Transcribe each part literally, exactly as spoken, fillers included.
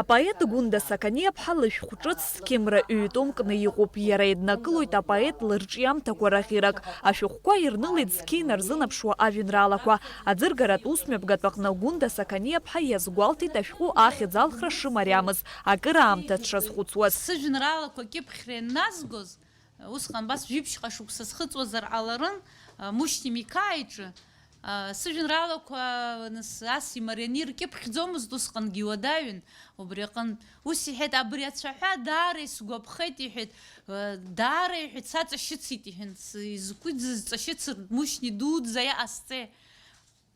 Апоет Гәында Сақаниаԥҳа лышәҟә ҿыц Зқьымра ҩ-томкны иҟоуп. Иара иднакылоит апоет лырҿиамҭақәа рахь ирак. Ашәҟәқәа ирнылеит зқьи нарзынаԥшуа ажәеинраалақәа. Аӡыргаратә усмҩаԥгатә аҟны Гәында Сақаниаԥҳа иазгәалҭеит ашәҟәы ахьӡ алхра шымариамыз, акыраамҭа дшазхәыцуаз. Сыжәеинраалақәа кьыԥхьра ианназгоз, усҟан абас жәибжьҟа шықәса схыҵуазар ҟаларын, Мушьни Миқаа иҿы, сыжәеинраалақәа, нас, ас имарианы иркьыԥхьӡомызт, усҟангьы иуадаҩын, убри аҟынтә. Ус иҳәеит, абри ацәаҳәа даара исгәаԥхеит, иҳәеит, даара, иҳәеит, саҵашьыцит, иҳәан, с-, изакәи дзызҵашьыцыр, Мушьни дуӡӡа иҟасҵеи?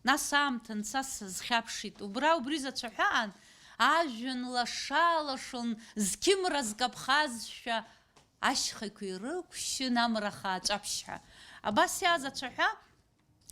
Нас аамҭа анца сазхьаԥшит. Убра убри зацәаҳәаан, ажәҩан лаша-лашон, зқьымра зкаԥхазшәа, ашьхақәа ирықәшьын амра хааҵәаԥшьҳәа. Абас иааз ацәаҳәа,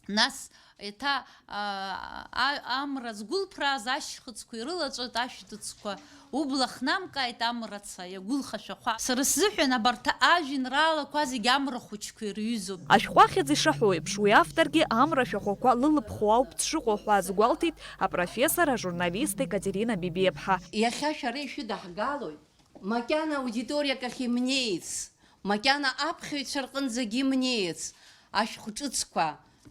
нас еиҭа, а, а, амра згәылԥрааз ашьхыцқәа ирылаҵәоит ашәҭыцқәа. Убла хнамкааит амра ца, иагәылха шәахәа. Сара сзыҳәан абарҭ ажәеинраалақәа зегь амра хәыҷқәа ирҩызоуп. Ашәҟәы ахьӡ ишаҳәо еиԥш, уи авторгьы амра шәахәақәа лылыԥхо ауп дшыҟоу ҳәа азгәалҭеит апрофессор, ажурналист Екатерина Бебиаԥҳа. Иахьа шәара ишәыдаҳгалоит, макьана аудиториак ахь имнеиц, макьана аԥхьаҩцәа рҟынӡагьы имнеиц ашәҟәҿыцқәа,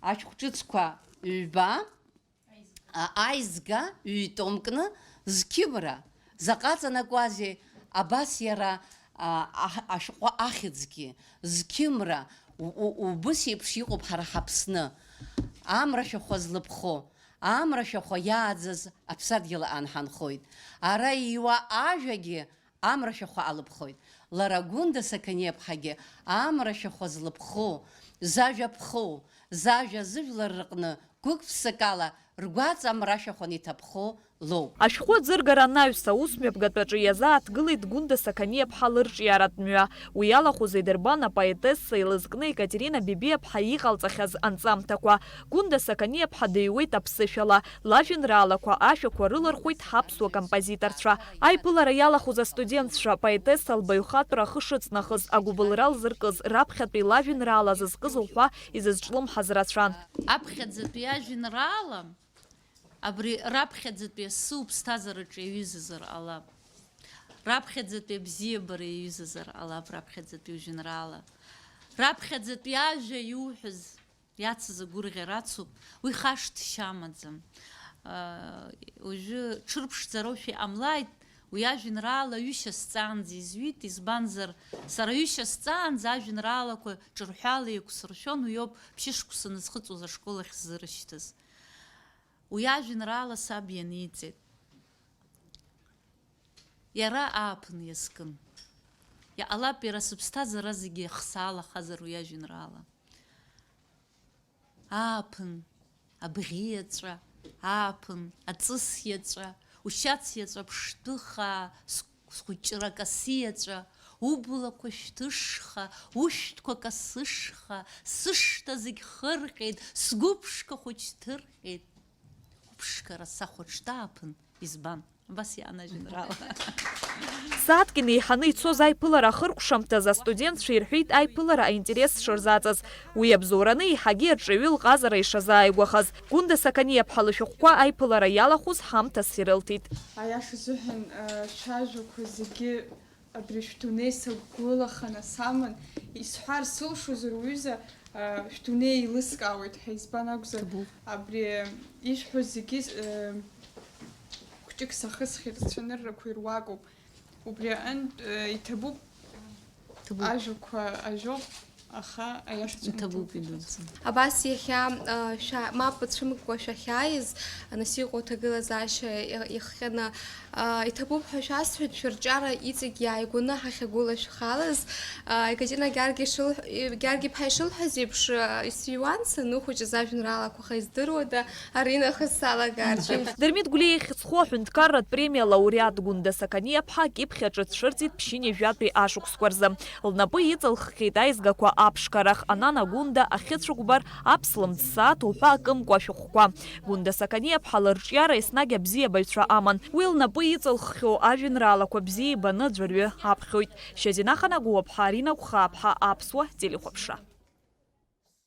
ашәҟәҿыцқәа ҩба, а, аизга ҩ-томкны зқьымра, заҟа ҵанакуазеи, абас иара, а, аҳ-, ашәҟәы ахьӡгьы, зқьымра, у-, у-, убыс еиԥш иҟоуп ҳара ҳАԥсны. Амра шәахәа злыԥхо, амра шәахәа иааӡаз аԥсадгьыл аан ҳанхоит. Ара ииуа ажәагьы амра шәахәа алыԥхоит. Лара Гәында Сақаниаԥҳагьы амра шәахәа злыԥхоу, зажәа ԥхоу, зажәа зыжәлар рҟны гәык-ԥсыкала ргәаҵа амра шәахәаны иҭаԥхо лоуп. Ашәҟәы аӡыргара анаҩс, аусмҩаԥгатәаҿы иазааҭгылеит Гәында Сақаниаԥҳа лырҿиаратә мҩа. Уи иалахәыз идырбан апоетесса илызкны Екатерина Бебиаԥҳа иҟалҵахьаз анҵамҭақәа. Гәында Сақаниаԥҳа дыҩуеит аԥсышәала. Лажәеинраалақәа ашәақәа рылархәеит ҳаԥсуа композиторцәа. Аиԥылара иалахәыз астудентцәа, поетесса лбаҩхатәра ахы шыҵнахыз, агәыбылра лзыркыз, раԥхьатәи лажәеинраала зызкыз уҳәа изызҿлымҳаз рацәан. Аԥхьаӡатәи ажәеинраала, абри раԥхьаӡатәи асы уԥсҭазаараҿы иаҩызазар ҟалап. Раԥхьаӡатәи абзиабара иаҩызазар ҟалап, раԥхьаӡатәи ужәеинраала. Раԥхьаӡатәи ажәа иуҳәаз иацыз агәырӷьара ацуп, уи хашҭшьа амаӡам. Уажәы ҽырԥшӡароушәа иҟамлааит, уи ажәеинраала ҩышьа сҵаанӡа изҩит, избанзар, сара ҩышьа сҵаанӡа ажәеинраалақәа ҿырҳәала еиқәсыршәон, уиоуп ԥшьышықәса назхыҵуаз ашкол ахь сзырышьҭыз. Уи ажәеинраала саб ианиҵеит. Иара ааԥын иазкын. Иҟалап, иара сыԥсҭазаара зегьы ахсаалахазар уи ажәеинраала. Ааԥын, абӷьы иаҵәа, ааԥын, аҵыс иаҵәа, ушьац иаҵәа ԥштәы хаа, с-, схәыҷра касы иаҵәа, ублақәа шәҭышха, ушәҭқәа касышха, сышҭа зегь хырҟьеит, сгәыԥшқа хәыҷ ҭырҟьеит. Уԥшқара сахәаҽ дааԥын, избан? Абас иаан ажәеинраала. Сааҭк инеиҳаны ицоз аиԥылара ахыркәшамҭаз астудентцәа ирҳәеит аиԥылара аинтерес шырзаҵаз. Уи абзоураны еиҳагьы аҿаҩы лҟазара ишазааигәахаз. Гәында Сақаниаԥҳа лышәҟәқәа аиԥылара иалахәыз ҳамҭас ирылҭеит. Аиаша азыҳәан, шәажәақәа зегьы абри шәдунеи сагәылаханы саман, исҳәар сылшозар, уҩыза, шәдунеи еилыскаауеит ҳәа, избан акәзар, ҭабуп, абри ишәҳәо зегьы, хәҷык сахысхьеит, рцәаныррақәа ируакуп. Убри аҟынтә, иҭабуп, ҭабуп, ажәақәа ажәоуп. Аха аиашаҵәҟьа иҭабуп, идуӡӡан. Абас иахьа, а, шәа-, мап ацәымкуа шәахьааиз, а, нас иҟоу аҭагылазаашьа иа-, иахҟьаны, а, иҭабуп ҳәа шәасҳәеит, шәырҿиара иҵегь иааигәаны ҳахьагәылашәхалаз. А, Екатерина Георги ишыл-, Георги-иԥҳа ишылҳәаз еиԥш, а, исҩуан саныхәыҷыз ажәеинраалақәа, аха издыруада, аринахыс салагаргьы. Дырмит Гәлиа ихьӡ зху аҳәынҭқарратә премиа лауреат Гәында Сақаниаԥҳа акьыԥхь аҿы дцәырҵит ԥшьынҩажәатәи ашықәсқәа рзы. Лнапы иҵылххьеит аизгақәа аԥшқарах, Анана Гәында, Ахьыцәыкәбар, Аԥслымӡ сааҭ уҳәа акымкәа ашәҟәқәа. Гәында Сақаниаԥҳа лырҿиара еснагь абзиабаҩцәа аман. Уи лнапы иҵылххьоу ажәеинраалақәа бзиа ибаны аӡәырҩы аԥхьоит. Шьазина Ханагәуаԥҳа, Арина Гәхааԥҳа, Аԥсуа телехәаԥшра.